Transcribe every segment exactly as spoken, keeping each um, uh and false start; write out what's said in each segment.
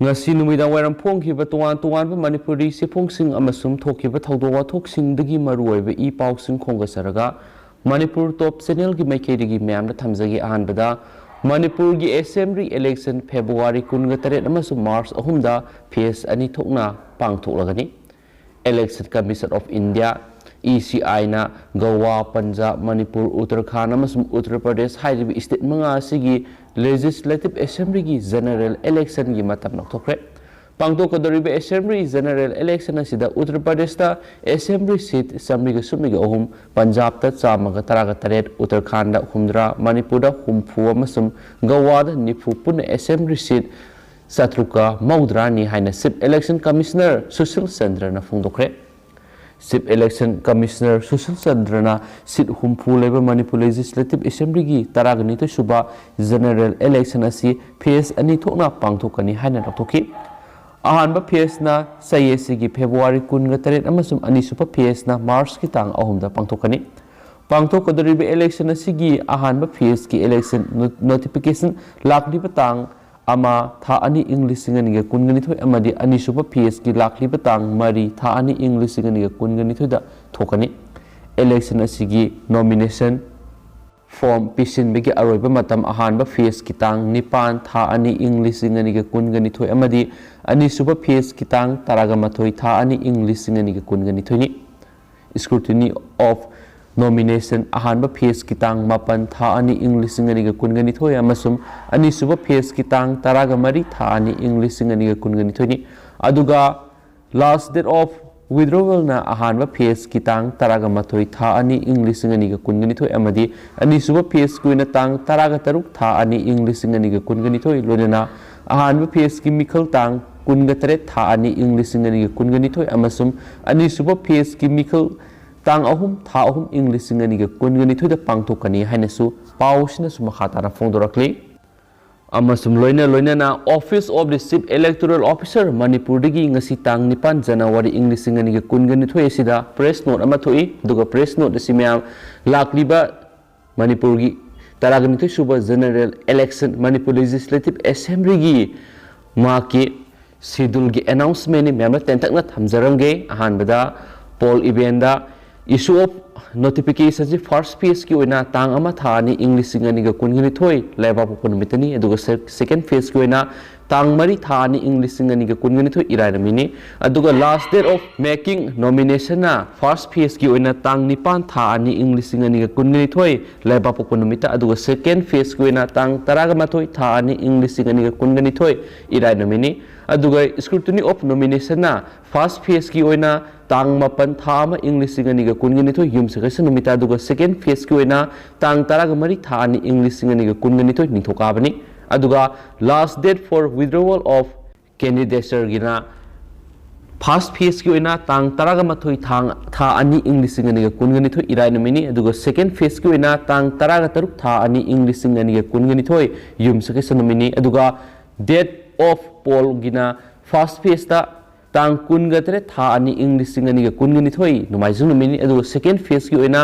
ꯉꯁꯤ ꯅꯨꯃꯤꯗꯥꯡ ꯋꯥꯏꯔꯝ ꯐꯣꯡꯈꯤꯕ ꯇꯣꯉꯥꯟ ꯇꯣꯉꯥꯟꯕ ꯃꯅꯤꯄꯨꯔꯤ ꯆꯦꯐꯣꯡꯁꯤꯡ ꯑꯃꯁꯨꯡ ꯊꯣꯛꯈꯤꯕ ꯊꯧꯗꯣꯛ ꯋꯥꯊꯣꯛꯁꯤꯡꯗꯒꯤ ꯃꯔꯨꯑꯣꯏꯕ ꯏ ꯄꯥꯎꯁꯤꯡ ꯈꯣꯝꯒꯠꯆꯔꯒ, ꯃꯅꯤꯄꯨꯔ ꯇꯣꯞ ꯆꯦꯅꯦꯜꯒꯤ ꯃꯥꯏꯀꯩꯗꯒꯤ ꯃꯌꯥꯝꯗ ꯊꯝꯖꯒꯦ꯫ ꯑꯍꯥꯟꯕꯗ, ꯃꯅꯤꯄꯨꯔꯒꯤ ꯑꯦꯁꯦꯝꯕ꯭ꯂꯤ ꯏꯂꯦꯛꯁꯟ ꯐꯦꯕ꯭ꯔꯨꯋꯥꯔꯤ ꯀꯨꯟꯒ ꯇꯔꯦꯠ ꯑꯃꯁꯨꯡ ꯃꯥꯔꯆ ꯑꯍꯨꯝꯗ ꯐꯦꯁ ꯑꯅꯤ ꯊꯣꯛꯅ ꯄꯥꯡꯊꯣꯛꯂꯒꯅꯤ꯫ Election Commission of India, E C I ꯅ ꯒꯋꯥ, ꯄꯟꯖꯥꯕ, ꯃꯅꯤꯄꯨꯔ, ꯎꯠꯇꯔꯈꯥꯟꯗ ꯑꯃꯁꯨꯡ ꯎꯠꯇꯔ ꯄ꯭ꯔꯗꯦꯁ ꯍꯥꯏꯔꯤꯕ ꯁ꯭ꯇꯦꯠ ꯃꯉꯥ ꯑꯁꯤꯒꯤ Legislative Assembly ꯒꯤ General Election ꯒꯤ ꯃꯇꯝ ꯂꯥꯎꯊꯣꯛꯈ꯭ꯔꯦ꯫ ꯄꯥꯡꯊꯣꯛꯀꯗꯧꯔꯤꯕ Assembly General Election ꯑꯁꯤꯗ ꯎꯠꯇꯔ ꯄ꯭ꯔꯗꯦꯁꯇ Assembly seat ꯆꯥꯃꯔꯤꯒ ꯁꯨꯞꯅꯒ ꯑꯍꯨꯝ, ꯄꯟꯖꯥꯕꯇ ꯆꯥꯝꯃꯒ ꯇꯔꯥꯒ ꯇꯔꯦꯠ, ꯎꯠꯇꯔꯈꯥꯟꯗ ꯍꯨꯝꯗ꯭ꯔꯥ, ꯃꯅꯤꯄꯨꯔꯗ ꯍꯨꯝꯐꯨ ꯑꯃꯁꯨꯡ ꯒꯋꯥꯗ ꯅꯤꯐꯨ ꯄꯨꯟꯅ Assembly seat ꯆꯥꯇ꯭ꯔꯨꯛꯀ ꯃꯧꯗ꯭ꯔꯥꯅꯤ ꯍꯥꯏꯅ Chief Election Commissioner Sushil ꯆꯟꯗ꯭ꯔꯅ ꯐꯣꯡꯗꯣꯛꯈ꯭ꯔꯦ꯫ Chief Election Commissioner Sushil ꯆꯟꯗ꯭ꯔꯅ seat ꯍꯨꯝꯐꯨ ꯂꯩꯕ ꯃꯅꯤꯄꯨꯔ Legislative Assembly ꯒꯤ ꯇꯔꯥꯒ ꯅꯤꯊꯣꯏ ꯁꯨꯕ General Election ꯑꯁꯤ ꯐꯦꯁ ꯑꯅꯤ ꯊꯣꯛꯅ ꯄꯥꯡꯊꯣꯛꯀꯅꯤ ꯍꯥꯏꯅ ꯂꯥꯎꯊꯣꯛꯈꯤ꯫ ꯑꯍꯥꯟꯕ ꯐꯦꯁꯅ ꯆꯍꯤ ꯑꯁꯤꯒꯤ ꯐꯦꯕ꯭ꯔꯨꯋꯥꯔꯤ ꯀꯨꯟꯒ ꯇꯔꯦꯠ ꯑꯃꯁꯨꯡ ꯑꯅꯤꯁꯨꯕ ꯐꯦꯁꯅ ꯃꯥꯔꯆꯀꯤ ꯇꯥꯡ ꯑꯍꯨꯝꯗ ꯄꯥꯡꯊꯣꯛꯀꯅꯤ꯫ ꯄꯥꯡꯊꯣꯛꯀꯗꯧꯔꯤꯕ election ꯑꯁꯤꯒꯤ ꯑꯍꯥꯟꯕ ꯐꯦꯁꯀꯤ election no-, notification ꯂꯥꯛꯂꯤꯕ ꯇꯥꯡ ꯑꯃ, ꯊꯥ ꯑꯅꯤ, ꯏꯪ ꯂꯤꯁꯤꯡ ꯑꯅꯤꯒ ꯀꯨꯟꯒ ꯅꯤꯊꯣꯏ ꯑꯃꯗꯤ ꯑꯅꯤꯁꯨꯕ ꯐꯦꯁꯀꯤ ꯂꯥꯛꯂꯤꯕ ꯇꯥꯡ ꯃꯔꯤ, ꯊꯥ ꯑꯅꯤ, ꯏꯪ ꯂꯤꯁꯤꯡ ꯑꯅꯤꯒ ꯀꯨꯟꯒ ꯅꯤꯊꯣꯏꯗ ꯊꯣꯛꯀꯅꯤ꯫ Election ꯑꯁꯤꯒꯤ nomination form ꯄꯤꯁꯤꯟꯕꯒꯤ ꯑꯔꯣꯏꯕ ꯃꯇꯝ ꯑꯍꯥꯟꯕ ꯐꯦꯁꯀꯤ ꯇꯥꯡ ꯅꯤꯄꯥꯟ, ꯊꯥ ꯑꯅꯤ, ꯏꯪ ꯂꯤꯁꯤꯡ ꯑꯅꯤꯒ ꯀꯨꯟꯒ ꯅꯤꯊꯣꯏ ꯑꯃꯗꯤ ꯑꯅꯤꯁꯨꯕ ꯐꯦꯁꯀꯤ ꯇꯥꯡ ꯇꯔꯥꯒ ꯃꯥꯊꯣꯏ, ꯊꯥ ꯑꯅꯤ, ꯏꯪ ꯂꯤꯁꯤꯡ ꯑꯅꯤꯒ ꯀꯨꯟꯒ ꯅꯤꯊꯣꯏꯅꯤ꯫ Scrutiny of nomination ꯑꯍꯥꯟꯕ ꯐꯦꯁꯀꯤ ꯇꯥꯡ ꯃꯥꯄꯟ, ꯊꯥ ꯑꯅꯤ, ꯏꯪ ꯂꯤꯁꯤꯡ ꯑꯅꯤꯒ ꯀꯨꯟꯒ ꯅꯤꯊꯣꯏ ꯑꯃꯁꯨꯡ ꯑꯅꯤꯁꯨꯕ ꯐꯦꯁꯀꯤ ꯇꯥꯡ ꯇꯔꯥꯒ ꯃꯔꯤ, ꯊꯥ ꯑꯅꯤ, ꯏꯪ ꯂꯤꯁꯤꯡ ꯑꯅꯤꯒ ꯀꯨꯟꯒ ꯅꯤꯊꯣꯏꯅꯤ꯫ ꯑꯗꯨꯒ last date of withdrawalꯅ ꯑꯍꯥꯟꯕ ꯐꯦꯁꯀꯤ ꯇꯥꯡ ꯇꯔꯥꯒ ꯃꯥꯊꯣꯏ, ꯊꯥ ꯑꯅꯤ, ꯏꯪ ꯂꯤꯁꯤꯡ ꯑꯅꯤꯒ ꯀꯨꯟꯒ ꯅꯤꯊꯣꯏ ꯑꯃꯗꯤ ꯑꯅꯤꯁꯨꯕ ꯐꯦꯁꯀꯤ ꯑꯣꯏꯅ ꯇꯥꯡ ꯇꯔꯥꯒ ꯇꯔꯨꯛ, ꯊꯥ ꯑꯅꯤ, ꯏꯪ ꯂꯤꯁꯤꯡ ꯑꯅꯤꯒ ꯀꯨꯟꯒ ꯅꯤꯊꯣꯏ, ꯂꯣꯏꯅꯅ ꯑꯍꯥꯟꯕ ꯐꯦꯁꯀꯤ ꯃꯤꯈꯜ ꯇꯥꯡ ꯀꯨꯟꯒ ꯇꯔꯦꯠ, ꯊꯥ ꯑꯅꯤ, ꯏꯪ ꯂꯤꯁꯤꯡ ꯑꯅꯤꯒ ꯀꯨꯟꯒ ꯅꯤꯊꯣꯏ ꯑꯃꯁꯨꯡ ꯑꯅꯤꯁꯨꯕ ꯐꯦꯁꯀꯤ ꯃꯤꯈꯜ ꯇꯥꯡ ꯑꯍꯨꯝ, ꯊꯥ ꯑꯍꯨꯝ, ꯏꯪ ꯂꯤꯁꯤꯡ ꯑꯅꯤꯒ ꯀꯨꯟꯒ ꯅꯤꯊꯣꯏꯗ ꯄꯥꯡꯊꯣꯛꯀꯅꯤ ꯍꯥꯏꯅꯁꯨ ꯄꯥꯎꯁꯤꯅꯁꯨ ꯃꯈꯥ ꯇꯥꯅ ꯐꯣꯡꯗꯣꯔꯛꯂꯤ꯫ ꯑꯃꯁꯨꯡ ꯂꯣꯏꯅ ꯂꯣꯏꯅꯅ Office of the Chief Electoral Officer ꯃꯅꯤꯄꯨꯔꯗꯒꯤ ꯉꯁꯤ ꯇꯥꯡ ꯅꯤꯄꯥꯟ ꯖꯅꯋꯥꯔꯤ ꯏꯪ ꯂꯤꯁꯤꯡ ꯑꯅꯤꯒ ꯀꯨꯟꯒ ꯅꯤꯊꯣꯏ ꯑꯁꯤꯗ press note ꯑꯃ ꯊꯣꯛꯏ꯫ ꯑꯗꯨꯒ press note ꯑꯁꯤ ꯃꯌꯥꯝ ꯂꯥꯛꯂꯤꯕ ꯃꯅꯤꯄꯨꯔꯒꯤ ꯇꯔꯥꯒ ꯅꯤꯊꯣꯏ ꯁꯨꯕ General Election, ꯃꯅꯤꯄꯨꯔ Legislative Assemblyꯒꯤ ꯃꯍꯥꯛꯀꯤ ꯁꯦꯗ꯭ꯌꯨꯜꯒꯤ ꯑꯦꯅꯥꯎꯟꯁꯃꯦꯟꯅꯤ, ꯃꯌꯥꯝꯅ ꯇꯦꯟꯇꯛꯅ ꯊꯝꯖꯔꯝꯒꯦ꯫ ꯑꯍꯥꯟꯕꯗ ꯄꯣꯜ ꯏꯕꯦꯟꯗ ꯏꯁꯨ ꯑꯣꯐ ꯅꯣꯇꯤꯐꯤꯀꯦꯁꯟꯁꯤ ꯐꯥꯔꯁ ꯐꯦꯁꯀꯤ ꯑꯣꯏꯅ ꯇꯥꯡ ꯑꯃ ꯊꯥ ꯑꯅꯤ ꯏꯪ ꯂꯤꯁꯤꯡ ꯑꯅꯤꯒ ꯀꯨꯟꯒ ꯅꯤꯊꯣꯏ ꯂꯩꯕꯥꯛꯄꯣꯛꯄ ꯅꯨꯃꯤꯠꯇꯅꯤ꯫ ꯑꯗꯨꯒ ꯁꯦ-, ꯁꯦꯀꯦꯟ ꯐꯦꯁꯀꯤ ꯑꯣꯏꯅ ꯇꯥꯡ ꯃꯔꯤ ꯊꯥ ꯑꯅꯤ ꯏꯪ ꯂꯤꯁꯤꯡ ꯑꯅꯤꯒ ꯀꯨꯟꯒ ꯅꯤꯊꯣꯏ ꯏꯔꯥꯏ ꯅꯨꯃꯤꯠꯅꯤ꯫ ꯑꯗꯨꯒ ꯂꯥꯁ ꯗꯦꯠ ꯑꯣꯐ ꯃꯦꯀꯤꯡ ꯅꯣꯃꯤꯅꯦꯁꯟꯅ ꯐꯥꯔꯁ ꯐꯦꯁꯀꯤ ꯑꯣꯏꯅ ꯇꯥꯡ ꯅꯤꯄꯥꯟ ꯊꯥ ꯑꯅꯤ ꯏꯪ ꯂꯤꯁꯤꯡ ꯑꯅꯤꯒ ꯀꯨꯟꯒ ꯅꯤꯊꯣꯏ ꯂꯩꯕꯥꯛꯄꯣꯛꯄ ꯅꯨꯃꯤꯠꯇ, ꯑꯗꯨꯒ ꯁꯦꯀꯦꯟ ꯐꯦꯁꯀꯤ ꯑꯣꯏꯅ ꯇꯥꯡ ꯇꯔꯥꯒ ꯃꯥꯊꯣꯏ ꯊꯥ ꯑꯅꯤ ꯏꯪ ꯂꯤꯁꯤꯡ ꯑꯅꯤꯒ ꯀꯨꯟꯒ ꯅꯤꯊꯣꯏ ꯏꯔꯥꯏ ꯅꯨꯃꯤꯠꯅꯤ꯫ ꯑꯗꯨꯒ ꯁ꯭ꯀ꯭ꯔꯨꯇꯤꯅꯤ ꯑꯣꯐ ꯅꯣꯃꯤꯅꯦꯁꯟꯅ ꯐꯥꯔꯁ ꯐꯦꯁꯀꯤ ꯑꯣꯏꯅ ꯇꯥꯡ ꯃꯥꯄꯟ ꯊꯥ ꯑꯃ ꯏꯪ ꯂꯤꯁꯤꯡ ꯑꯅꯤꯒ ꯀꯨꯟꯒ ꯅꯤꯊꯣꯏ ꯌꯨꯝꯁꯀꯩꯁ ꯅꯨꯃꯤꯠꯇ, ꯑꯗꯨꯒ ꯁꯦꯀꯦꯟ ꯐꯦꯁꯀꯤ ꯑꯣꯏꯅ ꯇꯥꯡ ꯇꯔꯥꯒ ꯃꯔꯤ ꯊꯥ ꯑꯅꯤ ꯏꯪ ꯂꯤꯁꯤꯡ ꯑꯅꯤꯒ ꯀꯨꯟꯒ ꯅꯤꯊꯣꯏ ꯅꯤꯡꯊꯧꯀꯥꯕꯅꯤ꯫ ꯑꯗꯨꯒ ꯂꯥꯁ date four withdrawal of ꯀꯦꯟꯗꯤꯗꯦꯆꯔꯒꯤꯅ first ꯐꯦꯁꯀꯤ ꯑꯣꯏꯅ ꯇꯥꯡ ꯇꯔꯥꯒ ꯃꯥꯊꯣꯏ ꯊꯥ, ꯊꯥ ꯑꯅꯤ ꯏꯪ ꯂꯤꯁꯤꯡ ꯑꯅꯤꯒ ꯀꯨꯟꯒ ꯅꯤꯊꯣꯏ ꯏꯔꯥꯏ ꯅꯨꯃꯤꯠꯅꯤ꯫ ꯑꯗꯨꯒ ꯁꯦꯀꯦꯟ ꯐꯦꯁꯀꯤ ꯑꯣꯏꯅ ꯇꯥꯡ ꯇꯔꯥꯒ ꯇꯔꯨꯛ ꯊꯥ ꯑꯅꯤ ꯏꯪ ꯂꯤꯁꯤꯡ ꯑꯅꯤꯒ ꯀꯨꯟꯒ ꯅꯤꯊꯣꯏ ꯌꯨꯝꯁꯀꯩꯁ ꯅꯨꯃꯤꯠꯅꯤ꯫ ꯑꯗꯨꯒ ꯗꯦꯠ ꯑꯣꯐ ꯄꯣꯜꯒꯤꯅ ꯐꯥꯔꯁ ꯐꯦꯁꯇ ꯇꯥꯡ ꯀꯨꯟꯒ ꯇꯔꯦꯠ ꯊꯥ ꯑꯅꯤ ꯏꯪ ꯂꯤꯁꯤꯡ ꯑꯅꯤꯒ ꯀꯨꯟꯒ ꯅꯤꯊꯣꯏ ꯅꯣꯡꯃꯥꯏꯖꯤꯡ ꯅꯨꯃꯤꯠꯅꯤ꯫ ꯑꯗꯨꯒ ꯁꯦꯀꯦꯟ ꯐꯦꯁꯀꯤ ꯑꯣꯏꯅ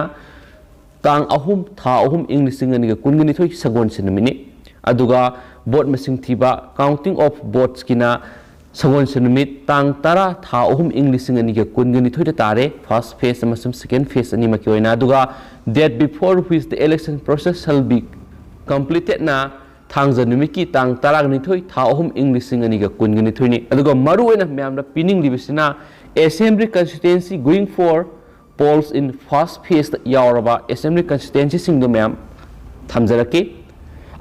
ꯇꯥꯡ ꯑꯍꯨꯝ ꯊꯥ ꯑꯍꯨꯝ ꯏꯪ ꯂꯤꯁꯤꯡ ꯑꯅꯤꯒ ꯀꯨꯟꯒ ꯅꯤꯊꯣꯏ ꯁꯒꯣꯜꯁꯦꯟ ꯅꯨꯃꯤꯠꯅꯤ꯫ ꯑꯗꯨꯒ ꯚꯣꯠ ꯃꯁꯤꯡ ꯊꯤꯕ, ꯀꯥꯎꯟꯇꯤꯡ ꯑꯣꯐ ꯚꯣꯠꯁꯀꯤꯅ ꯁꯒꯣꯜꯁꯦꯟ ꯅꯨꯃꯤꯠ ꯇꯥꯡ ꯇꯔꯥ ꯊꯥ ꯑꯍꯨꯝ ꯏꯪ ꯂꯤꯁꯤꯡ ꯑꯅꯤꯒ ꯀꯨꯟꯒ ꯅꯤꯊꯣꯏꯗ ꯇꯥꯔꯦ, ꯐꯥꯔꯁ ꯐꯦꯁ ꯑꯃꯁꯨꯡ ꯁꯦꯀꯦꯟ ꯐꯦꯁ ꯑꯅꯤꯃꯛꯀꯤ ꯑꯣꯏꯅ꯫ ꯑꯗꯨꯒ date before which the election process shall be completedꯅ ꯊꯥꯡꯖ ꯅꯨꯃꯤꯠꯀꯤ ꯇꯥꯡ ꯇꯔꯥꯅꯤꯊꯣꯏ ꯊꯥ ꯑꯍꯨꯝ ꯏꯪ ꯂꯤꯁꯤꯡ ꯑꯅꯤꯒ ꯀꯨꯟꯒ ꯅꯤꯊꯣꯏꯅꯤ꯫ ꯑꯗꯨꯒ ꯃꯔꯨꯑꯣꯏꯅ ꯃꯌꯥꯝꯗ ꯄꯤꯅꯤꯡꯂꯤꯕꯁꯤꯅ assembly constituency going for polls in first phaseꯇ ꯌꯥꯎꯔꯕ assembly constituencyꯁꯤꯡꯗꯣ ꯃꯌꯥꯝ ꯊꯝꯖꯔꯛꯀꯦ꯫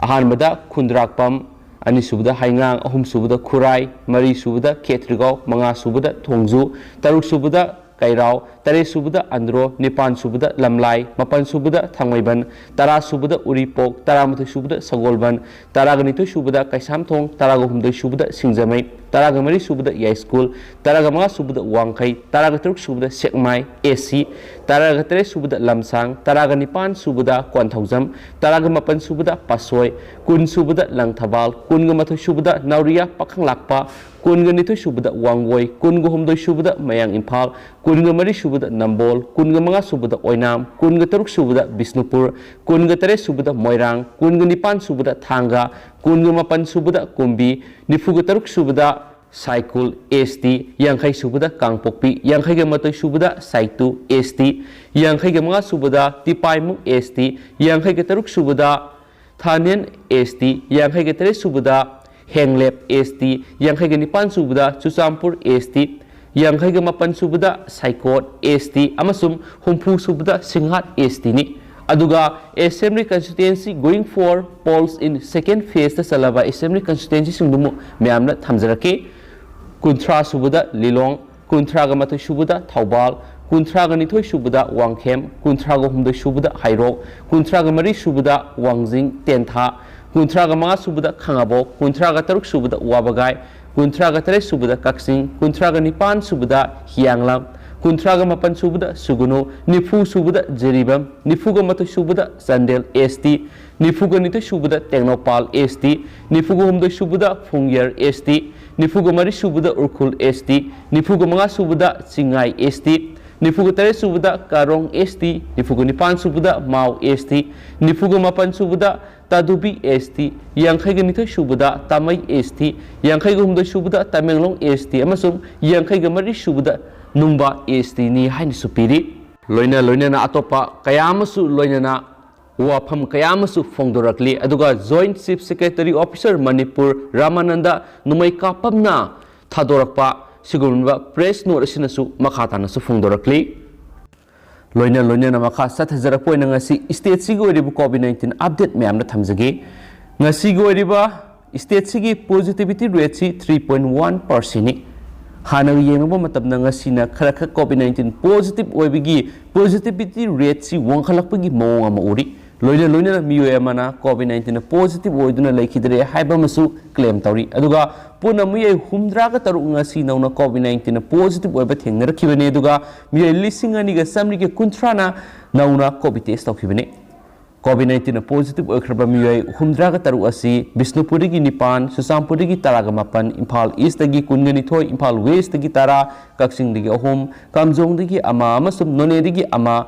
ꯑꯍꯥꯟꯕꯗ ꯈꯨꯟꯗ꯭ꯔꯥꯛꯄꯝ, ꯑꯅꯤꯁꯨꯕꯗ ꯍꯩꯉꯥꯡ, ꯑꯍꯨꯝꯁꯨꯕꯗ ꯈꯨꯔꯥꯏ, ꯃꯔꯤꯁꯨꯕꯗ ꯈꯦꯇ꯭ꯔꯤꯒꯥꯎ, ꯃꯉꯥꯁꯨꯕꯗ ꯊꯣꯡꯖꯨ, ꯇꯔꯨꯛꯁꯨꯕꯗ ꯀꯩꯔꯥꯎ, ꯇꯔꯦꯠꯁꯨꯕꯗ ꯑꯟꯗ꯭ꯔꯣ, ꯅꯤꯄꯥꯟꯁꯨꯕꯗ ꯂꯝꯂꯥꯏ, ꯃꯥꯄꯟꯁꯨꯕꯗ ꯊꯥꯡꯃꯩꯕꯟ, ꯇꯔꯥꯁꯨꯕꯗ ꯎꯔꯤꯄꯣꯛ, ꯇꯔꯥꯃꯥꯊꯣꯏꯁꯨꯕꯗ ꯁꯒꯣꯜꯕꯟ, ꯇꯔꯥꯒ ꯅꯤꯊꯣꯏꯁꯨꯕꯗ ꯀꯩꯁꯥꯝꯊꯣꯡ, ꯇꯔꯥꯒ ꯍꯨꯝꯗꯣꯏꯁꯨꯕꯗ ꯁꯤꯡꯖꯃꯩ, ꯇꯔꯥꯒ ꯃꯔꯤꯁꯨꯕꯗ ꯌꯥꯏꯁ꯭ꯀꯨꯜ, ꯇꯔꯥꯒ ꯃꯉꯥꯁꯨꯕꯗ ꯋꯥꯡꯈꯩ, ꯇꯔꯥꯒ ꯇꯔꯨꯛꯁꯨꯕꯗ ꯁꯦꯛꯃꯥꯏ, ꯑꯦ ꯁꯤ, ꯇꯔꯥꯒ ꯇꯔꯦꯠꯁꯨꯕꯗ ꯂꯝꯁꯥꯡ, ꯇꯔꯥꯒ ꯅꯤꯄꯥꯟꯁꯨꯕꯗ ꯀꯣꯟꯊꯧꯖꯝ, ꯇꯔꯥꯒ ꯃꯥꯄꯟꯁꯨꯕꯗ ꯄꯥꯠꯁꯣꯏ, ꯀꯨꯟꯁꯨꯕꯗ ꯂꯪꯊꯕꯥꯜ, ꯀꯨꯟꯒ ꯃꯥꯊꯣꯏꯁꯨꯕꯗ ꯅꯥꯎꯔꯤꯌꯥ ꯄꯥꯈꯪꯂꯥꯛꯄ, ꯀꯨꯟꯒ ꯅꯤꯊꯣꯏꯁꯨꯕꯗ ꯋꯥꯡꯒꯣꯏ, ꯀꯨꯟꯒ ꯍꯨꯝꯗꯣꯏꯁꯨꯕꯗ ꯃꯌꯥꯡ ꯏꯝꯐꯥꯜ, ꯀꯨꯟꯒ ꯃꯔꯤꯁꯨꯕꯗ ꯅꯝꯕꯣꯜ, ꯀꯨꯟꯒ ꯃꯉꯥꯁꯨꯕꯗ ꯑꯣꯏꯅꯥꯝ, ꯀꯨꯟꯒ ꯇꯔꯨꯛꯁꯨꯕꯗ ꯕꯤꯁꯅꯨꯄꯨꯔ, ꯀꯨꯟꯒ ꯇꯔꯦꯠꯁꯨꯕꯗ ꯃꯣꯏꯔꯥꯡ, ꯀꯨꯟꯒ ꯅꯤꯄꯥꯟꯁꯨꯕꯗ ꯊꯥꯡꯒ, ꯀꯨꯟꯒ ꯃꯥꯄꯟꯁꯨꯕꯗ ꯀꯨꯝꯕꯤ, ꯅꯤꯐꯨꯒ ꯇꯔꯨꯛ ꯁꯨꯕꯗ ꯁꯥꯏꯀꯨꯜ, ꯑꯦꯁ ꯇꯤ, ꯌꯥꯡꯈꯩ ꯁꯨꯕꯗ ꯀꯥꯡꯄꯣꯛꯄꯤ, ꯌꯥꯡꯈꯩꯒ ꯃꯥꯊꯣꯏ ꯁꯨꯕꯗ ꯁꯥꯏꯇꯨ, ꯑꯦꯁ ꯇꯤ, ꯌꯥꯡꯈꯩꯒ ꯃꯉꯥ ꯁꯨꯕꯗ ꯇꯤꯄꯥꯏꯃꯨꯛ, ꯑꯦꯁ ꯇꯤ, ꯌꯥꯡꯈꯩꯒ ꯇꯔꯨꯛ ꯁꯨꯕꯗ ꯊꯥꯅꯦꯟ, ꯑꯦꯁ ꯇꯤ, ꯌꯥꯡꯈꯩꯒ ꯇꯔꯦꯠ ꯁꯨꯕꯗ ꯍꯦꯡꯂꯦꯞ, ꯑꯦꯁ ꯇꯤ, ꯌꯥꯡꯈꯩꯒ ꯅꯤꯄꯥꯟ ꯁꯨꯕꯗ ꯆꯨꯔꯆꯥꯟꯄꯨꯔ, ꯑꯦꯁ ꯇꯤ, ꯌꯥꯡꯈꯩꯒ ꯃꯥꯄꯟ ꯁꯨꯕꯗ ꯁꯥꯏꯀꯣꯠ, ꯑꯦꯁ ꯇꯤ, ꯑꯃꯁꯨꯡ ꯍꯨꯝꯐꯨ ꯁꯨꯕꯗ ꯁꯤꯡꯍꯥꯠ, ꯑꯦꯁ ꯇꯤꯅꯤ꯫ ꯑꯗꯨꯒ Assembly Constituency going for polls in second phaseꯇ ꯆꯜꯂꯕ Assembly Constituencyꯁꯤꯡꯗꯨꯃꯨꯛ ꯃꯌꯥꯝꯅ ꯊꯝꯖꯔꯛꯀꯦ꯫ ꯀꯨꯟꯊ꯭ꯔꯥ ꯁꯨꯕꯗ ꯂꯤꯂꯣꯡ, ꯀꯨꯟꯊ꯭ꯔꯥꯒ ꯃꯥꯊꯣꯏ ꯁꯨꯕꯗ ꯊꯧꯕꯥꯜ, ꯀꯨꯟꯊ꯭ꯔꯥꯒ ꯅꯤꯊꯣꯏ ꯁꯨꯕꯗ ꯋꯥꯡꯈꯦꯝ, ꯀꯨꯟꯊ꯭ꯔꯥꯒ ꯍꯨꯝꯗꯣꯏ ꯁꯨꯕꯗ ꯍꯩꯔꯣꯛ, ꯀꯨꯟꯊ꯭ꯔꯥꯒ ꯃꯔꯤ ꯁꯨꯕꯗ ꯋꯥꯡꯖꯤꯡ ꯇꯦꯟꯊꯥ, ꯀꯨꯟꯊ꯭ꯔꯥꯒ ꯃꯉꯥ ꯁꯨꯕꯗ ꯈꯥꯉꯕꯣꯛ, ꯀꯨꯟꯊ꯭ꯔꯥꯒ ꯇꯔꯨꯛ ꯁꯨꯕꯗ ꯋꯥꯕꯒꯥꯏ, ꯀꯨꯟꯊ꯭ꯔꯥꯒ ꯇꯔꯦꯠ ꯁꯨꯕꯗ ꯀꯛꯆꯤꯡ, ꯀꯨꯟꯊ꯭ꯔꯥꯒ ꯅꯤꯄꯥꯟ ꯁꯨꯕꯗ ꯍꯤꯌꯥꯡꯂꯝ, ꯀꯨꯟꯊ꯭ꯔꯥꯒ ꯃꯥꯄꯟ ꯁꯨꯕꯗ ꯁꯨꯒꯅꯨ, ꯅꯤꯐꯨ ꯁꯨꯕꯗ ꯖꯤꯔꯤꯕꯥꯝ, ꯅꯤꯐꯨꯒ ꯃꯥꯊꯣꯏ ꯁꯨꯕꯗ ꯆꯥꯟꯗꯦꯜ, ꯑꯦꯁ ꯇꯤ, ꯅꯤꯐꯨꯒ ꯅꯤꯊꯣꯏ ꯁꯨꯕꯗ ꯇꯦꯡꯅꯧꯄꯥꯜ, ꯑꯦꯁ ꯇꯤ, ꯅꯤꯐꯨꯒ ꯍꯨꯝꯗꯣꯏ ꯁꯨꯕꯗ ꯐꯨꯡꯌꯔ, ꯑꯦꯁ ꯇꯤ, ꯅꯤꯐꯨꯒ ꯃꯔꯤ ꯁꯨꯕꯗ ꯎꯔꯈꯨꯜ, ꯑꯦꯁ ꯇꯤ, ꯅꯤꯐꯨꯒ ꯃꯉꯥ ꯁꯨꯕꯗ ꯆꯤꯡꯉꯥꯏ, ꯑꯦꯁ ꯇꯤ, ꯅꯤꯐꯨꯒ ꯇꯔꯦꯠ ꯁꯨꯕꯗ ꯀꯥꯔꯣꯡ, ꯑꯦꯁ ꯇꯤ, ꯅꯤꯐꯨꯒ ꯅꯤꯄꯥꯟ ꯁꯨꯕꯗ ꯃꯥꯎ, ꯑꯦꯁ ꯇꯤ, ꯅꯤꯐꯨꯒ ꯃꯥꯄꯟ ꯁꯨꯕꯗ ꯇꯥꯗꯨꯕꯤ, ꯑꯦꯁ ꯇꯤ, ꯌꯥꯡꯈꯩꯒ ꯅꯤꯊꯣꯏ ꯁꯨꯕꯗ ꯇꯥꯃꯩ, ꯑꯦꯁ ꯇꯤ, ꯌꯥꯡꯈꯩꯒ ꯍꯨꯝꯗꯣꯏ ꯁꯨꯕꯗ ꯇꯃꯦꯡꯂꯣꯡ, ꯑꯦꯁ ꯇꯤ, ꯑꯃꯁꯨꯡ ꯌꯥꯡꯈꯩꯒ ꯃꯔꯤ ꯁꯨꯕꯗ ꯅꯨꯡꯕ, ꯑꯦꯁ ꯇꯤꯅꯤ ꯍꯥꯏꯅꯁꯨ ꯄꯤꯔꯤ꯫ ꯂꯣꯏꯅ ꯂꯣꯏꯅꯅ ꯑꯇꯣꯞꯄ ꯀꯌꯥ ꯑꯃꯁꯨ ꯂꯣꯏꯅꯅ ꯋꯥꯐꯝ ꯀꯌꯥ ꯑꯃꯁꯨ ꯐꯣꯡꯗꯣꯔꯛꯂꯤ꯫ ꯑꯗꯨꯒ Joint Chief Secretary Officer Manipur Ramanand ꯅꯣꯡꯃꯩ ꯀꯥꯄꯝꯅ ꯊꯥꯗꯣꯔꯛꯄ ꯁꯤꯒꯨꯝꯂꯕ press note ꯑꯁꯤꯅꯁꯨ ꯃꯈꯥ ꯇꯥꯅꯁꯨ ꯐꯣꯡꯗꯣꯔꯛꯂꯤ꯫ ꯂꯣꯏꯅ ꯂꯣꯏꯅꯅ ꯃꯈꯥ ꯆꯠꯊꯖꯔꯛꯄ ꯑꯣꯏꯅ ꯉꯁꯤ stateꯁꯤꯒꯤ ꯑꯣꯏꯔꯤꯕ COVID nineteen update ꯃꯌꯥꯝꯅ ꯊꯝꯖꯒꯦ꯫ ꯉꯁꯤꯒꯤ ꯑꯣꯏꯔꯤꯕ stateꯁꯤꯒꯤ positivity rateꯁꯤ three point one percentꯅꯤ꯫ ꯍꯥꯟꯅꯒ ꯌꯦꯡꯅꯕ ꯃꯇꯝꯗ ꯉꯁꯤꯅ ꯈꯔ ꯈꯛ COVID nineteen positive ꯑꯣꯏꯕꯒꯤ positivity rateꯁꯤ ꯋꯥꯡꯈꯠꯂꯛꯄꯒꯤ ꯃꯑꯣꯡ ꯑꯃ ꯎꯔꯤ꯫ ꯂꯣꯏꯅ ꯂꯣꯏꯅꯅ ꯃꯤꯑꯣꯏ ꯑꯃꯅ COVID nineteen positive ꯑꯣꯏꯗꯨꯅ ꯂꯩꯈꯤꯗ꯭ꯔꯦ ꯍꯥꯏꯕ ꯑꯃꯁꯨ claim ꯇꯧꯔꯤ꯫ ꯑꯗꯨꯒ ꯄꯨꯟꯅ ꯃꯤꯑꯣꯏ ꯍꯨꯝꯗ꯭ꯔꯥꯒ ꯇꯔꯨꯛ ꯉꯁꯤ ꯅꯧꯅ COVID nineteen positive ꯑꯣꯏꯕ ꯊꯦꯡꯅꯔꯛꯈꯤꯕꯅꯤ꯫ ꯑꯗꯨꯒ ꯃꯤꯑꯣꯏ ꯂꯤꯁꯤꯡ ꯑꯅꯤꯒ ꯆꯥꯃꯔꯤꯒ ꯀꯨꯟꯊ꯭ꯔꯥꯅ ꯅꯧꯅ COVID test ꯇꯧꯈꯤꯕꯅꯤ꯫ COVID nineteen positive ꯑꯣꯏꯈ꯭ꯔꯕ ꯃꯤꯑꯣꯏ ꯍꯨꯝꯗ꯭ꯔꯥꯒ ꯇꯔꯨꯛ ꯑꯁꯤ ꯕꯤꯁꯅꯨꯄꯨꯔꯗꯒꯤ ꯅꯤꯄꯥꯟ, ꯆꯨꯔꯆꯥꯟꯄꯨꯔꯗꯒꯤ ꯇꯔꯥꯒ ꯃꯥꯄꯟ, ꯏꯝꯐꯥꯜ Eastꯇꯒꯤ ꯀꯨꯟꯒ ꯅꯤꯊꯣꯏ, ꯏꯝꯐꯥꯜ Westꯇꯒꯤ ꯇꯔꯥ, ꯀꯛꯆꯤꯡꯗꯒꯤ ꯑꯍꯨꯝ, ꯀꯥꯝꯖꯣꯡꯗꯒꯤ ꯑꯃ ꯑꯃꯁꯨꯡ ꯅꯣꯅꯦꯗꯒꯤ ꯑꯃ,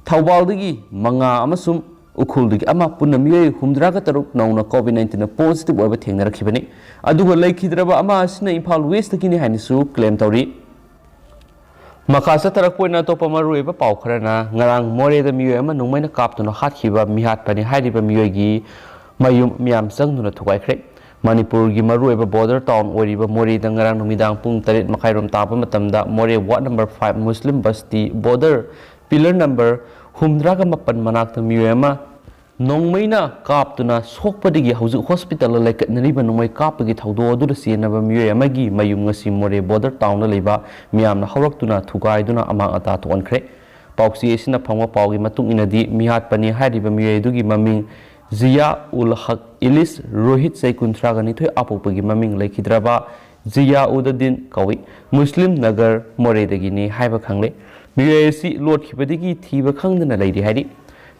ꯊꯧꯕꯥꯜꯗꯒꯤ ꯃꯉꯥ ꯑꯃꯁꯨꯡ ꯎꯈ꯭ꯔꯨꯜꯗꯒꯤ ꯑꯃ, ꯄꯨꯟꯅ ꯃꯤꯑꯣꯏ ꯍꯨꯝꯗ꯭ꯔꯥꯒ ꯇꯔꯨꯛ ꯅꯧꯅ COVID nineteen positive ꯑꯣꯏꯕ ꯊꯦꯡꯅꯔꯛꯈꯤꯕꯅꯤ꯫ ꯑꯗꯨꯒ ꯂꯩꯈꯤꯗ꯭ꯔꯕ ꯑꯃ ꯑꯁꯤꯅ ꯏꯝꯐꯥꯜ Westꯇꯒꯤꯅꯤ ꯍꯥꯏꯅꯁꯨ claim ꯇꯧꯔꯤ꯫ ꯃꯈꯥ ꯆꯠꯊꯔꯛꯄ ꯑꯣꯏꯅ ꯑꯇꯣꯞꯄ ꯃꯔꯨꯑꯣꯏꯕ ꯄꯥꯎ ꯈꯔꯅ, ꯉꯔꯥꯡ ꯃꯣꯔꯦꯗ ꯃꯤꯑꯣꯏ ꯑꯃ ꯅꯣꯡꯃꯩꯅ ꯀꯥꯞꯇꯨꯅ ꯍꯥꯠꯈꯤꯕ ꯃꯤꯍꯥꯠꯄꯅꯤ ꯍꯥꯏꯔꯤꯕ ꯃꯤꯑꯣꯏꯒꯤ ꯃꯌꯨꯝ ꯃꯤꯌꯥꯝ ꯆꯪꯗꯨꯅ ꯊꯨꯒꯥꯏꯈ꯭ꯔꯦ꯫ ꯃꯅꯤꯄꯨꯔꯒꯤ ꯃꯔꯨꯑꯣꯏꯕ border town ꯑꯣꯏꯔꯤꯕ ꯃꯣꯔꯦꯗ ꯉꯔꯥꯡ ꯅꯨꯃꯤꯗꯥꯡ ꯄꯨꯡ ꯇꯔꯦꯠ ꯃꯈꯥꯏꯔꯣꯝ ꯇꯥꯕ ꯃꯇꯝꯗ ꯃꯣꯔꯦ ward number five Muslim Basti border pillar number ꯍꯨꯝꯗ꯭ꯔꯥꯒ ꯃꯥꯄꯟ ꯃꯅꯥꯛꯇ ꯃꯤꯑꯣꯏ ꯑꯃ ꯅꯣꯡꯃꯩꯅ ꯀꯥꯞꯇꯨꯅ ꯁꯣꯛꯄꯗꯒꯤ ꯍꯧꯖꯤꯛ hospitalꯗ ꯂꯩꯀꯠꯅꯔꯤꯕ ꯅꯣꯡꯃꯩ ꯀꯥꯞꯄꯒꯤ ꯊꯧꯗꯣꯛ ꯑꯗꯨꯗ ꯆꯦꯟꯅꯕ ꯃꯤꯑꯣꯏ ꯑꯃꯒꯤ ꯃꯌꯨꯝ ꯉꯁꯤ ꯃꯣꯔꯦ border townꯗ ꯂꯩꯕ ꯃꯤꯌꯥꯝꯅ ꯍꯧꯔꯛꯇꯨꯅ ꯊꯨꯒꯥꯏꯗꯨꯅ ꯑꯃꯥꯡ ꯑꯇꯥ ꯊꯣꯛꯍꯟꯈ꯭ꯔꯦ꯫ ꯄꯥꯎꯆꯦ ꯑꯁꯤꯅ ꯐꯪꯕ ꯄꯥꯎꯒꯤ ꯃꯇꯨꯡ ꯏꯟꯅꯗꯤ, ꯃꯤꯍꯥꯠꯄꯅꯤ ꯍꯥꯏꯔꯤꯕ ꯃꯤꯑꯣꯏ ꯑꯗꯨꯒꯤ ꯃꯃꯤꯡ ꯖꯤꯌꯥ ꯎꯜ ꯍꯛ ꯏꯂꯤꯁ ꯔꯣꯍꯤꯠ, ꯆꯍꯤ ꯀꯨꯟꯊ꯭ꯔꯥꯒ ꯅꯤꯊꯣꯏ, ꯑꯄꯣꯛꯄꯒꯤ ꯃꯃꯤꯡ ꯂꯩꯈꯤꯗ꯭ꯔꯕ ꯖꯤꯌꯥ ꯎꯗꯗꯤꯟ ꯀꯧꯏ꯫ ꯃꯨꯁꯂꯤꯝ ꯅꯒꯔ ꯃꯣꯔꯦꯗꯒꯤꯅꯤ ꯍꯥꯏꯕ ꯈꯪꯂꯦ꯫ ꯃꯤꯑꯣꯏ ꯑꯁꯤ ꯂꯣꯠꯈꯤꯕꯗꯒꯤ ꯊꯤꯕ ꯈꯪꯗꯅ ꯂꯩꯔꯤ ꯍꯥꯏꯔꯤ꯫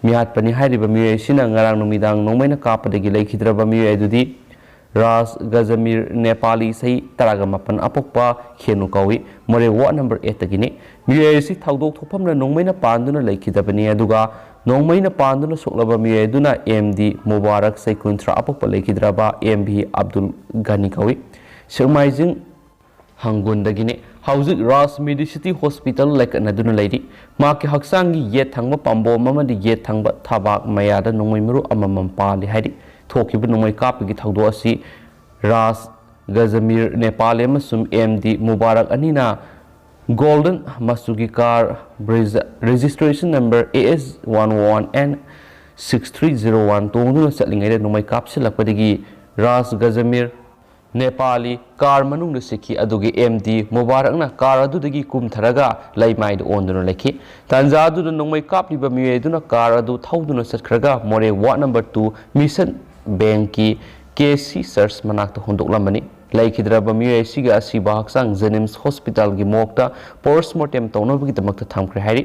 ꯃꯤꯍꯥꯠꯄꯅꯤ ꯍꯥꯏꯔꯤꯕ ꯃꯤꯑꯣꯏ ꯑꯁꯤꯅ ꯉꯔꯥꯡ ꯅꯨꯃꯤꯗꯥꯡ ꯅꯣꯡꯃꯩꯅ ꯀꯥꯞꯄꯗꯒꯤ ꯂꯩꯈꯤꯗ꯭ꯔꯕ ꯃꯤꯑꯣꯏ ꯑꯗꯨꯗꯤ ꯔꯥꯖ ꯒꯖꯃꯤꯔ ꯅꯦꯄꯥꯂꯤ, ꯆꯍꯤ ꯇꯔꯥꯒ ꯃꯥꯄꯟ, ꯑꯄꯣꯛꯄ ꯈꯦꯅꯨ ꯀꯧꯏ꯫ ꯃꯣꯔꯦ ward number eightꯇꯒꯤꯅꯤ꯫ ꯃꯤꯑꯣꯏ ꯑꯁꯤ ꯊꯧꯗꯣꯛ ꯊꯣꯛꯐꯝꯗ ꯅꯣꯡꯃꯩꯅ ꯄꯥꯟꯗꯨꯅ ꯂꯩꯈꯤꯗꯕꯅꯤ, ꯑꯗꯨꯒ ꯅꯣꯡꯃꯩꯅ ꯄꯥꯟꯗꯨꯅ ꯁꯣꯛꯂꯕ ꯃꯤꯑꯣꯏ ꯑꯗꯨꯅ ꯑꯦꯝ ꯗꯤ ꯃꯨꯕꯥꯔꯛ, ꯆꯍꯤ ꯀꯨꯟꯊ꯭ꯔꯥ, ꯑꯄꯣꯛꯄ ꯂꯩꯈꯤꯗ꯭ꯔꯕ ꯑꯦꯝ ꯚꯤ ꯑꯕꯗꯨꯜ ꯒꯅꯤ ꯀꯧꯏ꯫ ꯁꯦꯛꯃꯥꯏꯖꯤꯡ ꯍꯪꯒꯨꯟꯗꯒꯤꯅꯤ꯫ ꯍꯧꯖꯤꯛ ꯔꯥꯖ Medicity Hospital ꯂꯩꯀꯠꯅꯗꯨꯅ ꯂꯩꯔꯤ꯫ ꯃꯍꯥꯛꯀꯤ ꯍꯛꯆꯥꯡꯒꯤ ꯌꯦꯠ ꯊꯪꯕ ꯄꯥꯝꯕꯣꯝ ꯑꯃꯗꯤ ꯌꯦꯠ ꯊꯪꯕ ꯊꯕꯥꯛ ꯃꯌꯥꯗ ꯅꯣꯡꯃꯩ ꯃꯔꯨ ꯑꯃꯃꯝ ꯄꯥꯜꯂꯤ ꯍꯥꯏꯔꯤ꯫ ꯊꯣꯛꯈꯤꯕ ꯅꯣꯡꯃꯩ ꯀꯥꯞꯄꯒꯤ ꯊꯧꯗꯣꯛ ꯑꯁꯤ ꯔꯥꯖ ꯒꯖꯃꯤꯔ ꯅꯦꯄꯥꯂꯤ ꯑꯃꯁꯨꯡ ꯑꯦꯝ ꯗꯤ ꯃꯨꯕꯥꯔꯛ ꯑꯅꯤꯅ golden ꯃꯆꯨꯒꯤ car, registration number A S one one N six three zero one ꯇꯣꯡꯗꯨꯅ ꯆꯠꯂꯤꯉꯩꯗ ꯅꯣꯡꯃꯩ ꯀꯥꯞꯁꯤꯜꯂꯛꯄꯗꯒꯤ ꯔꯥꯖ ꯒꯖꯃꯤꯔ ꯅꯦꯄꯥꯂꯤ car ꯃꯅꯨꯡꯗ ꯆꯤꯛꯈꯤ꯫ ꯑꯗꯨꯒ ꯑꯦꯝ ꯗꯤ ꯃꯨꯕꯥꯔꯛꯅ car ꯑꯗꯨꯗꯒꯤ ꯀꯨꯝꯊꯔꯒ ꯂꯩꯃꯥꯏꯗ ꯑꯣꯟꯗꯨꯅ ꯂꯩꯈꯤ꯫ ꯇꯥꯟꯖꯥ ꯑꯗꯨꯗ ꯅꯣꯡꯃꯩ ꯀꯥꯞꯂꯤꯕ ꯃꯤꯑꯣꯏ ꯑꯗꯨꯅ car ꯑꯗꯨ ꯊꯧꯗꯨꯅ ꯆꯠꯈ꯭ꯔꯒ ꯃꯣꯔꯦ ward number two Mission Bankꯀꯤ K C church ꯃꯅꯥꯛꯇ ꯍꯨꯟꯗꯣꯛꯂꯝꯕꯅꯤ꯫ ꯂꯩꯈꯤꯗ꯭ꯔꯕ ꯃꯤꯑꯣꯏ ꯑꯁꯤꯒꯤ ꯑꯁꯤꯕ ꯍꯛꯆꯥꯡ JNIMS hospitalꯒꯤ morgueꯇ post mortem ꯇꯧꯅꯕꯒꯤꯗꯃꯛꯇ ꯊꯝꯈ꯭ꯔꯦ ꯍꯥꯏꯔꯤ꯫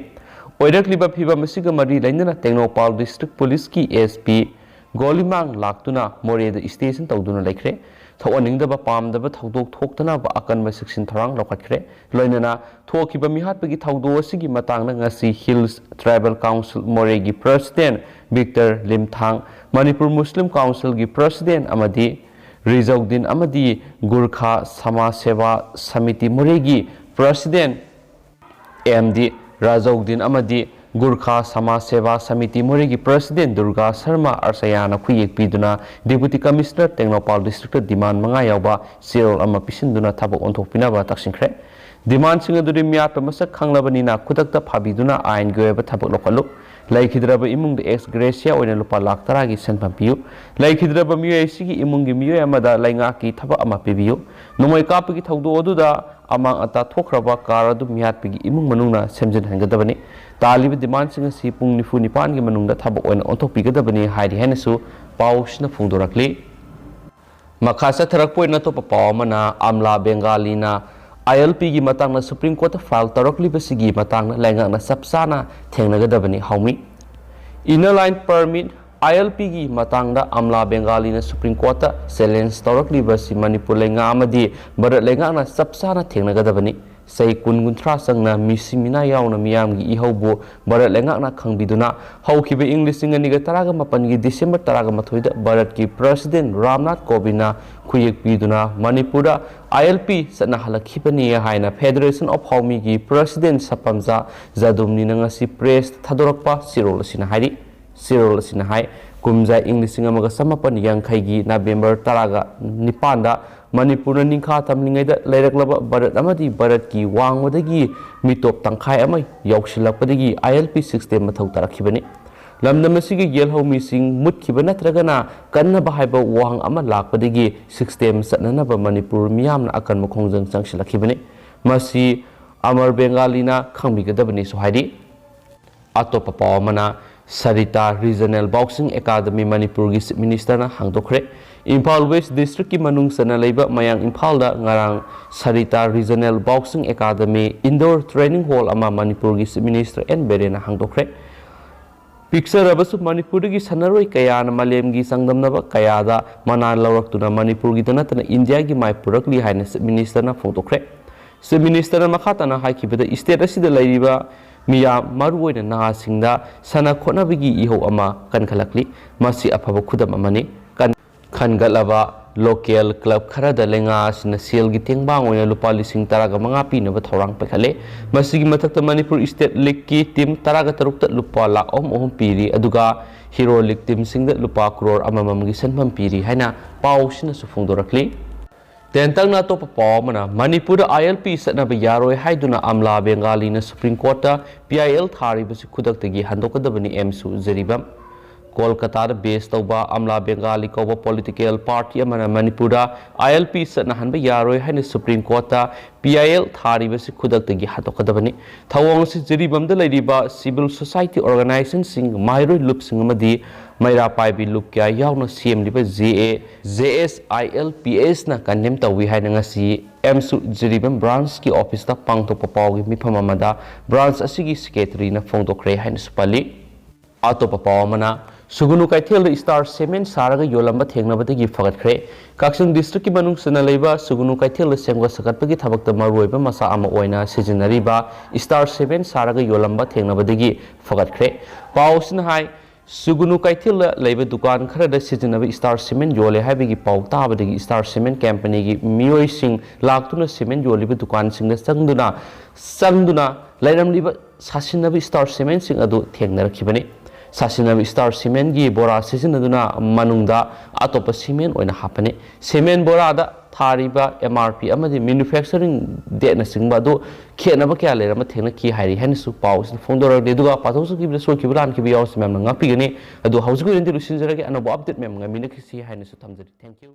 ꯑꯣꯏꯔꯛꯂꯤꯕ ꯐꯤꯚꯝ ꯑꯁꯤꯒ ꯃꯔꯤ ꯂꯩꯅꯅ ꯇꯦꯡꯅꯧꯄꯥꯜ district policeꯀꯤ S P ꯒꯣꯂꯤꯃꯥꯡ ꯂꯥꯛꯇꯨꯅ ꯃꯣꯔꯦꯗ station ꯇꯧꯗꯨꯅ ꯂꯩꯈ꯭ꯔꯦ꯫ ꯊꯣꯛꯍꯟꯅꯤꯡꯗꯕ ꯄꯥꯝꯗꯕ ꯊꯧꯗꯣꯛ ꯊꯣꯛꯇꯅꯕ ꯑꯀꯟꯕ ꯆꯦꯛꯁꯤꯟ ꯊꯧꯔꯥꯡ ꯂꯧꯈꯠꯈ꯭ꯔꯦ꯫ ꯂꯣꯏꯅꯅ ꯊꯣꯛꯈꯤꯕ ꯃꯤꯍꯥꯠꯄꯒꯤ ꯊꯧꯗꯣꯛ ꯑꯁꯤꯒꯤ ꯃꯇꯥꯡꯗ ꯉꯁꯤ Hills Tribal Council ꯃꯣꯔꯦꯒꯤ President Victor ꯂꯤꯝꯊꯥꯡ, ꯃꯅꯤꯄꯨꯔ ꯃꯨꯁꯂꯤꯝ Council ꯒꯤ President ꯑꯃꯗꯤ ꯔꯤꯖꯧꯗꯤꯟ ꯑꯃꯗꯤ ꯒꯨꯔꯈꯥ ꯁꯃꯥꯖ ꯁꯦꯕꯥ ꯁꯃꯤꯇꯤ ꯃꯣꯔꯦꯒꯤ President ꯑꯦꯝ ꯗꯤ ꯔꯥꯖꯧꯗꯤꯟ ꯑꯃꯗꯤ ꯒꯨꯔꯈꯥ ꯁꯃꯥꯖ ꯁꯦꯕꯥ ꯁꯃꯤꯇꯤ ꯃꯣꯔꯦꯒꯤ President ꯗꯨꯔꯒꯥ ꯁꯔꯃ ꯑꯔꯁꯌꯥꯅ ꯈꯨꯌꯦꯛ ꯄꯤꯗꯨꯅ Deputy Commissioner ꯇꯦꯡꯅꯧꯄꯥꯜ District ꯇ demand ꯃꯉꯥ ꯌꯥꯎꯕ ꯆꯦꯔꯣꯜ ꯑꯃ ꯄꯤꯁꯤꯟꯗꯨꯅ ꯊꯕꯛ ꯑꯣꯟꯊꯣꯛꯄꯤꯅꯕ ꯇꯛꯁꯤꯟꯈ꯭ꯔꯦ꯫ Demand ꯁꯤꯡ ꯑꯗꯨꯗꯤ ꯃꯤꯍꯥꯠꯄ ꯃꯁꯛ ꯈꯪꯂꯕꯅꯤꯅ ꯈꯨꯗꯛꯇ ꯐꯥꯕꯤꯗꯨꯅ ꯑꯥꯏꯟꯒꯤ ꯑꯣꯏꯕ ꯊꯕꯛ ꯂꯧꯈꯠꯂꯨ꯫ ꯂꯩꯈꯤꯗ꯭ꯔꯕ ꯏꯃꯨꯡꯗ ex gratia ꯑꯣꯏꯅ ꯂꯨꯄꯥ ꯂꯥꯈ ꯇꯔꯥꯒꯤ ꯁꯦꯟꯐꯝ ꯄꯤꯌꯨ꯫ ꯂꯩꯈꯤꯗ꯭ꯔꯕ ꯃꯤꯑꯣꯏ ꯑꯁꯤꯒꯤ ꯏꯃꯨꯡꯒꯤ ꯃꯤꯑꯣꯏ ꯑꯃꯗ ꯂꯩꯉꯥꯛꯀꯤ ꯊꯕꯛ ꯑꯃ ꯄꯤꯕꯤꯌꯨ꯫ ꯅꯣꯡꯃꯩ ꯀꯥꯞꯄꯒꯤ ꯊꯧꯗꯣꯛ ꯑꯗꯨꯗ ꯑꯃꯥꯡ ꯑꯇꯥ ꯊꯣꯛꯈ꯭ꯔꯕ car ꯑꯗꯨ ꯃꯤꯍꯥꯠꯄꯒꯤ ꯏꯃꯨꯡ ꯃꯅꯨꯡꯅ ꯁꯦꯝꯖꯤꯟꯍꯟꯒꯗꯕꯅꯤ꯫ ꯇꯥꯜꯂꯤꯕ demand ꯁꯤꯡ ꯑꯁꯤ ꯄꯨꯡ ꯅꯤꯐꯨ ꯅꯤꯄꯥꯟꯒꯤ ꯃꯅꯨꯡꯗ ꯊꯕꯛ ꯑꯣꯏꯅ ꯑꯣꯟꯊꯣꯛꯄꯤꯒꯗꯕꯅꯤ ꯍꯥꯏꯔꯤ ꯍꯥꯏꯅꯁꯨ ꯄꯥꯎꯁꯤꯅ ꯐꯣꯡꯗꯣꯔꯛꯂꯤ꯫ ꯃꯈꯥ ꯆꯠꯊꯔꯛꯄ ꯑꯣꯏꯅ ꯑꯇꯣꯞꯄ ꯄꯥꯎ ꯑꯃꯅ ꯑꯝꯂꯥ ꯕꯦꯡꯒꯥꯂꯤꯅ I L P ꯒꯤ ꯃꯇꯥꯡꯗ Supreme Court ꯇ file ꯇꯧꯔꯛꯂꯤꯕꯁꯤꯒꯤ ꯃꯇꯥꯡꯗ ꯂꯩꯉꯥꯛꯅ ꯆꯞ ꯆꯥꯅ ꯊꯦꯡꯅꯒꯗꯕꯅꯤ ꯍꯥꯎꯃꯤ꯫ Inner Line Permit, I L P ꯒꯤ ꯃꯇꯥꯡꯗ ꯑꯝꯂꯥ ꯕꯦꯡꯒꯥꯂꯤꯅ Supreme Court ꯇ challenge ꯇꯧꯔꯛꯂꯤꯕꯁꯤ ꯃꯅꯤꯄꯨꯔ ꯂꯩꯉꯥꯛ ꯑꯃꯗꯤ ꯚꯥꯔꯠ ꯂꯩꯉꯥꯛꯅ ꯆꯞ ꯆꯥꯅ ꯊꯦꯡꯅꯒꯗꯕꯅꯤ꯫ ꯆꯍꯤ ꯀꯨꯟ ꯀꯨꯟꯊ꯭ꯔꯥ ꯆꯪꯅ ꯃꯤꯁꯤ ꯃꯤꯅꯥ ꯌꯥꯎꯅ ꯃꯤꯌꯥꯝꯒꯤ ꯏꯍꯧꯕꯨ ꯚꯥꯔꯠ ꯂꯩꯉꯥꯛꯅ ꯈꯪꯕꯤꯗꯨꯅ ꯍꯧꯈꯤꯕ ꯏꯪ ꯂꯤꯁꯤꯡ ꯑꯅꯤꯒ ꯇꯔꯥꯒ ꯃꯥꯄꯟꯒꯤ December ꯇꯔꯥꯒ ꯃꯥꯊꯣꯏꯗ ꯚꯥꯔꯠꯀꯤ President ꯔꯥꯝꯅꯥꯊ ꯀꯣꯕꯤꯟꯗꯅ ꯈꯨꯌꯦꯛ ꯄꯤꯗꯨꯅ ꯃꯅꯤꯄꯨꯔꯗ I L P ꯆꯠꯅꯍꯜꯂꯛꯈꯤꯕꯅꯤ ꯍꯥꯏꯅ Federation of ꯍꯥꯎꯃꯤꯒꯤ President ꯁꯄꯝꯖꯥ ꯖꯥꯗꯨꯝꯅꯤꯅ ꯉꯁꯤ press ꯊꯥꯗꯣꯔꯛꯄ ꯆꯦꯔꯣꯜ ꯑꯁꯤꯅ ꯍꯥꯏꯔꯤ꯫ ꯆꯦꯔꯣꯜ ꯑꯁꯤꯅ ꯍꯥꯏ, ꯀꯨꯝꯖꯥ ꯏꯪ ꯂꯤꯁꯤꯡ ꯑꯃꯒ ꯆꯃꯥꯄꯟ ꯌꯥꯡꯈꯩꯒꯤ November ꯇꯔꯥꯒ ꯅꯤꯄꯥꯟꯗ ꯃꯅꯤꯄꯨꯔꯅ ꯅꯤꯡꯈꯥ ꯇꯝꯂꯤꯉꯩꯗ ꯂꯩꯔꯛꯂꯕ ꯚꯥꯔꯠ ꯑꯃꯗꯤ ꯚꯥꯔꯠꯀꯤ ꯋꯥꯡꯃꯗꯒꯤ ꯃꯤꯇꯣꯞ ꯇꯪꯈꯥꯏ ꯑꯃ ꯌꯥꯎꯁꯤꯜꯂꯛꯄꯗꯒꯤ I L P system ꯃꯊꯧ ꯇꯥꯔꯛꯈꯤꯕꯅꯤ꯫ ꯂꯝꯗꯝ ꯑꯁꯤꯒꯤ ꯌꯦꯜꯍꯧ ꯃꯤꯁꯤꯡ ꯃꯨꯠꯈꯤꯕ ꯅꯠꯇ꯭ꯔꯒꯅ ꯀꯟꯅꯕ ꯍꯥꯏꯕ ꯋꯥꯍꯪ ꯑꯃ ꯂꯥꯛꯄꯗꯒꯤ system ꯆꯠꯅꯅꯕ ꯃꯅꯤꯄꯨꯔ ꯃꯤꯌꯥꯝꯅ ꯑꯀꯟꯕ ꯈꯣꯡꯖꯪ ꯆꯪꯁꯤꯜꯂꯛꯈꯤꯕꯅꯤ꯫ ꯃꯁꯤ ꯑꯃꯔ ꯕꯦꯡꯒꯥꯂꯤꯅ ꯈꯪꯕꯤꯒꯗꯕꯅꯤꯁꯨ ꯍꯥꯏꯔꯤ꯫ ꯑꯇꯣꯞꯄ ꯄꯥꯎ ꯑꯃꯅ, ꯁꯔꯤꯇꯥ Regional Boxing Academy ꯃꯅꯤꯄꯨꯔꯒꯤ Chief Minister ꯅ ꯍꯥꯡꯗꯣꯛꯈ꯭ꯔꯦ꯫ ꯏꯝꯐꯥꯜ West District ꯀꯤ ꯃꯅꯨꯡ ꯆꯟꯅ ꯂꯩꯕ ꯃꯌꯥꯡ ꯏꯝꯐꯥꯜꯗ ꯉꯔꯥꯡ Sarita Regional Boxing Academy Indoor Training Hall ꯑꯃ ꯃꯅꯤꯄꯨꯔꯒꯤ Chief Minister ꯑꯦꯟ ꯕꯤꯔꯦꯟꯅ ꯍꯥꯡꯗꯣꯛꯈ꯭ꯔꯦ꯫ ꯄꯤꯛꯆꯔꯕꯁꯨ ꯃꯅꯤꯄꯨꯔꯗꯒꯤ ꯁꯥꯟꯅꯔꯣꯏ ꯀꯌꯥꯅ ꯃꯥꯂꯦꯝꯒꯤ ꯆꯥꯡꯗꯝꯅꯕ ꯀꯌꯥꯗ ꯃꯅꯥ ꯂꯧꯔꯛꯇꯨꯅ ꯃꯅꯤꯄꯨꯔꯒꯤꯗ ꯅꯠꯇꯅ ꯏꯟꯗꯤꯌꯥꯒꯤ ꯃꯥꯏ ꯄꯨꯔꯛꯂꯤ ꯍꯥꯏꯅ Chief Minister ꯅ ꯐꯣꯡꯗꯣꯛꯈ꯭ꯔꯦ꯫ Chief Minister ꯅ ꯃꯈꯥ ꯇꯥꯅ ꯍꯥꯏꯈꯤꯕꯗ, state ꯑꯁꯤꯗ ꯂꯩꯔꯤꯕ ꯃꯤꯌꯥꯝ, ꯃꯔꯨꯑꯣꯏꯅ ꯅꯍꯥꯁꯤꯡꯗ ꯁꯥꯟꯅ ꯈꯣꯠꯅꯕꯒꯤ ꯏꯍꯧ ꯑꯃ ꯀꯟꯈꯠꯂꯛꯂꯤ꯫ ꯃꯁꯤ ꯑꯐꯕ ꯈꯨꯗꯝ ꯑꯃꯅꯤ꯫ ꯀꯟ-, ꯈꯟꯒꯠꯂꯕ local club ꯈꯔꯗ ꯂꯩꯉꯥꯛ ꯑꯁꯤꯅ ꯁꯦꯜꯒꯤ ꯇꯦꯡꯕꯥꯡ ꯑꯣꯏꯅ ꯂꯨꯄꯥ ꯂꯤꯁꯤꯡ ꯇꯔꯥꯒ ꯃꯉꯥ ꯄꯤꯅꯕ ꯊꯧꯔꯥꯡ ꯄꯥꯏꯈꯠꯂꯦ꯫ ꯃꯁꯤꯒꯤ ꯃꯊꯛꯇ ꯃꯅꯤꯄꯨꯔ state league ꯀꯤ team ꯇꯔꯥꯒ ꯇꯔꯨꯛꯇ ꯂꯨꯄꯥ ꯂꯥꯈ ꯑꯍꯨꯝ ꯑꯍꯨꯝ ꯄꯤꯔꯤ, ꯑꯗꯨꯒ hero league team ꯁꯤꯡꯗ ꯂꯨꯄꯥ ꯀ꯭ꯔꯣꯔ ꯑꯃꯃꯝꯒꯤ ꯁꯦꯟꯐꯝ ꯄꯤꯔꯤ ꯍꯥꯏꯅ ꯄꯥꯎꯁꯤꯅꯁꯨ ꯐꯣꯡꯗꯣꯔꯛꯂꯤ꯫ ꯇꯦꯟꯇꯛꯅ ꯑꯇꯣꯞꯄ ꯄꯥꯎ ꯑꯃꯅ, ꯃꯅꯤꯄꯨꯔꯗ I L P ꯆꯠꯅꯕ ꯌꯥꯔꯣꯏ ꯍꯥꯏꯗꯨꯅ ꯑꯝꯂꯥ ꯕꯦꯡꯒꯥꯂꯤꯅ Supreme Court ꯇ P I L ꯊꯥꯔꯤꯕꯁꯤ ꯈꯨꯗꯛꯇꯒꯤ ꯍꯟꯗꯣꯛꯀꯗꯕꯅꯤ, ꯑꯦꯝꯁꯨ Jiribam. ꯀꯣꯜꯀꯇꯥꯗ base ꯇꯧꯕ ꯑꯝꯂꯥ ꯕꯦꯡꯒꯥꯂꯤ ꯀꯧꯕ political party ꯑꯃꯅ ꯃꯅꯤꯄꯨꯔꯗ I L P ꯆꯠꯅꯍꯟꯕ ꯌꯥꯔꯣꯏ ꯍꯥꯏꯅ Supreme Court ꯇ P I L ꯊꯥꯔꯤꯕꯁꯤ ꯈꯨꯗꯛꯇꯒꯤ ꯍꯟꯗꯣꯛꯀꯗꯕꯅꯤ꯫ ꯊꯧꯑꯣꯡ ꯑꯁꯤ ꯖꯤꯔꯤꯕꯥꯝꯗ ꯂꯩꯔꯤꯕ civil society organization ꯁꯤꯡ, ꯃꯍꯩꯔꯣꯏ ꯂꯨꯞꯁꯤꯡ ꯑꯃꯗꯤ ꯃꯩꯔꯥ ꯄꯥꯏꯕꯤ ꯂꯨꯞ ꯀꯌꯥ ꯌꯥꯎꯅ ꯁꯦꯝꯂꯤꯕ J A, J S I L P S ꯅ condemn ꯇꯧꯏ ꯍꯥꯏꯅ ꯉꯁꯤ ꯑꯦꯝꯁꯨ ꯖꯤꯔꯤꯕꯥꯝ branch ꯀꯤ office ꯇ ꯄꯥꯡꯊꯣꯛꯄ ꯄꯥꯎꯒꯤ ꯃꯤꯐꯝ ꯑꯃꯗ branch ꯑꯁꯤꯒꯤ secretary ꯅ ꯐꯣꯡꯗꯣꯛꯈ꯭ꯔꯦ ꯍꯥꯏꯅꯁꯨ ꯄꯜꯂꯤ꯫ ꯑꯇꯣꯞꯄ ꯄꯥꯎ ꯑꯃꯅ, ꯁꯨꯒꯨꯅꯨ ꯀꯩꯊꯦꯜꯗ star cement ꯁꯥꯔꯒ ꯌꯣꯜꯂꯝꯕ ꯊꯦꯡꯅꯕꯗꯒꯤ ꯐꯒꯠꯈ꯭ꯔꯦ꯫ ꯀꯛꯆꯤꯡ district ꯀꯤ ꯃꯅꯨꯡ ꯆꯟꯅ ꯂꯩꯕ ꯁꯨꯒꯨꯅꯨ ꯀꯩꯊꯦꯜꯗ ꯁꯦꯝꯒꯠ ꯁꯥꯒꯠꯄꯒꯤ ꯊꯕꯛꯇ ꯃꯔꯨꯑꯣꯏꯕ ꯃꯆꯥꯛ ꯑꯃ ꯑꯣꯏꯅ ꯁꯤꯖꯤꯟꯅꯔꯤꯕ star cement ꯁꯥꯔꯒ ꯌꯣꯜꯂꯝꯕ ꯊꯦꯡꯅꯕꯗꯒꯤ ꯐꯒꯠꯈ꯭ꯔꯦ꯫ ꯄꯥꯎ ꯑꯁꯤꯅ ꯍꯥꯏ, ꯁꯨꯒꯨꯅꯨ ꯀꯩꯊꯦꯜꯗ ꯂꯩꯕ ꯗꯨꯀꯥꯟ ꯈꯔꯗ ꯁꯤꯖꯤꯟꯅꯕ star cement ꯌꯣꯜꯂꯦ ꯍꯥꯏꯕꯒꯤ ꯄꯥꯎ ꯇꯥꯕꯗꯒꯤ star cement company ꯒꯤ ꯃꯤꯑꯣꯏꯁꯤꯡ ꯂꯥꯛꯇꯨꯅ cement ꯌꯣꯜꯂꯤꯕ ꯗꯨꯀꯥꯟꯁꯤꯡꯗ ꯆꯪꯗꯨꯅ, ꯆꯪꯗꯨꯅ ꯂꯩꯔꯝꯂꯤꯕ ꯁꯥꯁꯤꯟꯅꯕ star cement ꯁꯤꯡ ꯑꯗꯨ ꯊꯦꯡꯅꯔꯛꯈꯤꯕꯅꯤ꯫ ꯁꯥꯁꯤꯟꯅꯕ star cement ꯒꯤ ꯕꯣꯔꯥ ꯁꯤꯖꯤꯟꯅꯗꯨꯅ ꯃꯅꯨꯡꯗ ꯑꯇꯣꯞꯄ cement ꯑꯣꯏꯅ ꯍꯥꯞꯄꯅꯤ꯫ Cement ꯕꯣꯔꯥꯗ ꯊꯥꯔꯤꯕ M R P ꯑꯃꯗꯤ manufacturing date ꯅꯆꯤꯡꯕ ꯑꯗꯨ ꯈꯦꯠꯅꯕ ꯀꯌꯥ ꯂꯩꯔꯝꯕ ꯊꯦꯡꯅꯈꯤ ꯍꯥꯏꯔꯤ ꯍꯥꯏꯅꯁꯨ ꯄꯥꯎ ꯑꯁꯤꯗ ꯐꯣꯡꯗꯣꯔꯛꯂꯤ꯫ ꯑꯗꯨꯒ ꯄꯥꯊꯣꯛꯆꯈꯤꯕꯗ ꯁꯣꯏꯈꯤꯕ ꯂꯥꯟꯈꯤꯕ ꯌꯥꯎꯔꯁꯨ ꯃꯌꯥꯝꯅ ꯉꯥꯛꯄꯤꯒꯅꯤ꯫ ꯑꯗꯨ ꯍꯧꯖꯤꯛꯀꯤ ꯑꯣꯏꯅꯗꯤ ꯂꯣꯏꯁꯤꯟꯖꯔꯒꯦ꯫ ꯑꯅꯧꯕ update ꯃꯌꯥꯝ ꯉꯥꯏꯃꯤꯟꯅꯈꯤꯁꯤ ꯍꯥꯏꯅꯁꯨ ꯊꯝꯖꯔꯤ꯫ Thank you꯫